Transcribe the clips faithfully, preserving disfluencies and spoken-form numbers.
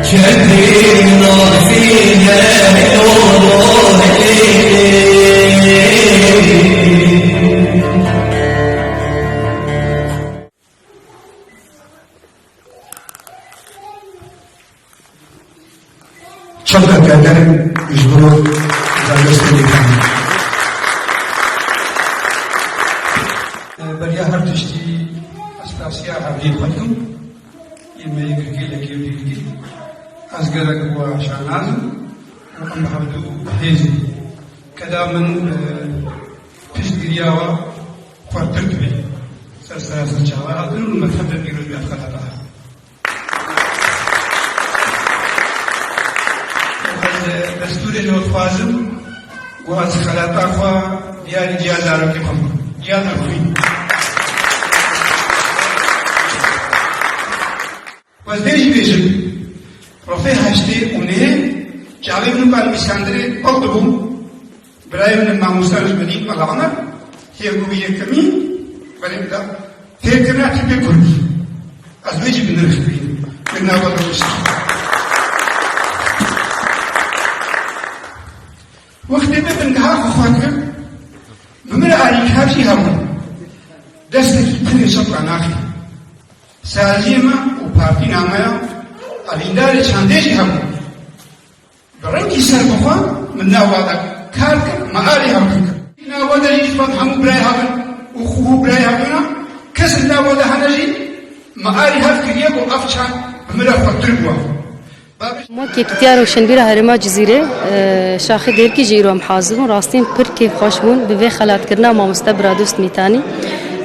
Çanda kederim ji bo zerdestê Mîtanî. Beriya her tiştî ez spasiya hevdî xwe dikim. Yê me yê girkê lekê û dîrkê. Ez gelek bi we şanaz im û em bi hevdû hêz in. Keda min, e, piştgiriya we xurtir dibe. Ser sera ser çawa hatin û me fekir pîroz bê xelata. Ez, e, destûrê ji we dixwazim, ku ez xelata xwe diyarî ciya zarokê xwe bikim. Ciya zarokê. Ez vê jî bêjim, rofê heştê û nehê çavê min û nivîsandinê bal dibû. Birayê min mamoste ji min dît, Mela Omer, hêvû yekemîn, berê min da fêrkirina tîpê kurdî. Ez wê jî bi nirx bînim. Min nava rewişt. Wextê me bingeha xwe xwend kir, bi min re alîkar jî hebû. Destekî tenê çepra naxî. Saziyê me û partîna me ya alîndarê çandê jî hebû. Bi rengî serbixwe min nava de kar kir, me alî hevdû kir. Nava de jî ji ber hemû birayê hebin û xwe û birayê hebûna, kes li nava de hene jî me alî hev kiriye ku ev çand bi min re xurtir bû. Wek Yekîtiya Rewşenbîra Herêma Cizîrê, e, şaxê Dêrikî jî îro em hazir bûn. Rastîn pir kêfxweş bûn bi vê xelatkirina mamoste Biradost Mîtanî.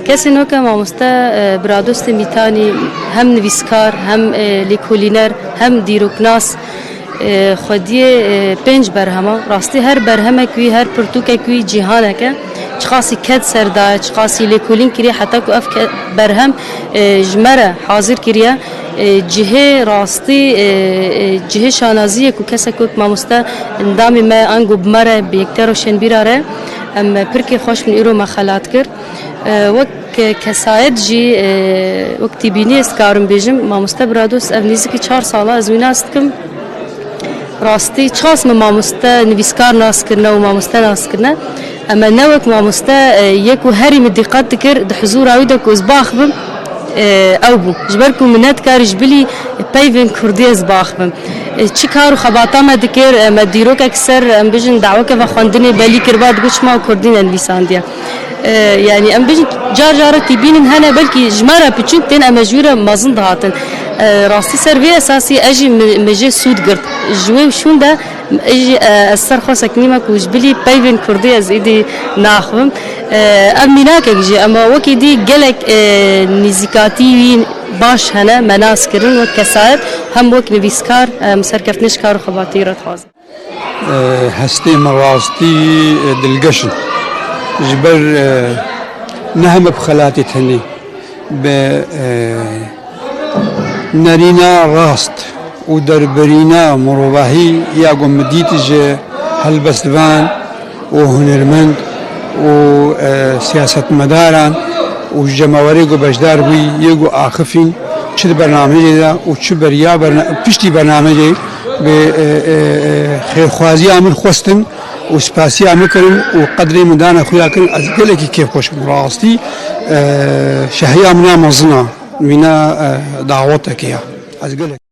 Kesên weke mamoste, e, Biradostê Mîtanî hem nivîskar, hem, e, lêkolîner, hem dîroknas, e, xwediyê, e, pênc berhema. Rastî her berhemek wî, her pirtûkek wî cîhanek e. Çiqasî ked ser daye, çiqasî lêkolîn kiriye, heta ku ev ke-, berhem, e, ji me re hazir kiriye. E, cihê rastî, e, e, cihê şanaziyê ku kesek wek mamoste endamê me ango bi me re, bi Yekîtiya Rewşenbîra re, em pir kêfxweş bin îro me xelat kir. E, wek kesayet jî, e, wek tîbînî ez dikarim bêjim, mamoste Biradost ev nêzîkî çar sala ez wî nas dikim. Rastî çiqas me mamoste nivîskar nas kirine û mamoste nas kirine. Ema ne wek mamoste, e, yek û herî min dîqet dikir, di huzûra wî de ku ez baxivim, e, ew bû. Ji ber ku min nedikarî ji bilî peyvên kurdî ez baxivim. E, çi kar û xebata me dikir, e, me dîrokek ser, em bijin daweke vexwendinê belî kiriba, digot çima kurdî nenivîsandiye. E, yanî em bijin car car tîbînin hene, belkî ji me re piçûk tên, em ji wî re mezin dihatin. E, rastî ser vê esasî ez jî mi-, me jê sûd girt. Ji wê û şûn de ez jî, e, ez ser xwe sekinîme ku ji bilî peyvên kurdî ez êdî naxivim. E, ev mînakek jî, ema wekî dî gelek, e, nîzîkatî wî baş hene, me nas kirin wek kesayet, hem wek nivîskar, em serkeftinê ji kar û xebatê wî re dixwazin. E, hestê min rastî, e, dilgeş in. Ji ber, e, ne heme bi xelatê tenê, bi, e, nerîna rast û derbirîna mirovahî ya ku min dît ji helbestvan û hunermend û, e, siyasetmedaran û ji cemawerê ku beşdar bûyî, yê ku axifîn, çi di bernameyê de û çi beriya berna-, piştî bernameyê bi, e, e, e, xêrxwaziya min xwestin û spasiya min kirin û qedrê min dane xuya kirin. Ez gelekî kêfxweş bûm. Rastî, e, şehiya min a mezin a, mîna, e, dawetekê ya. Ez gelek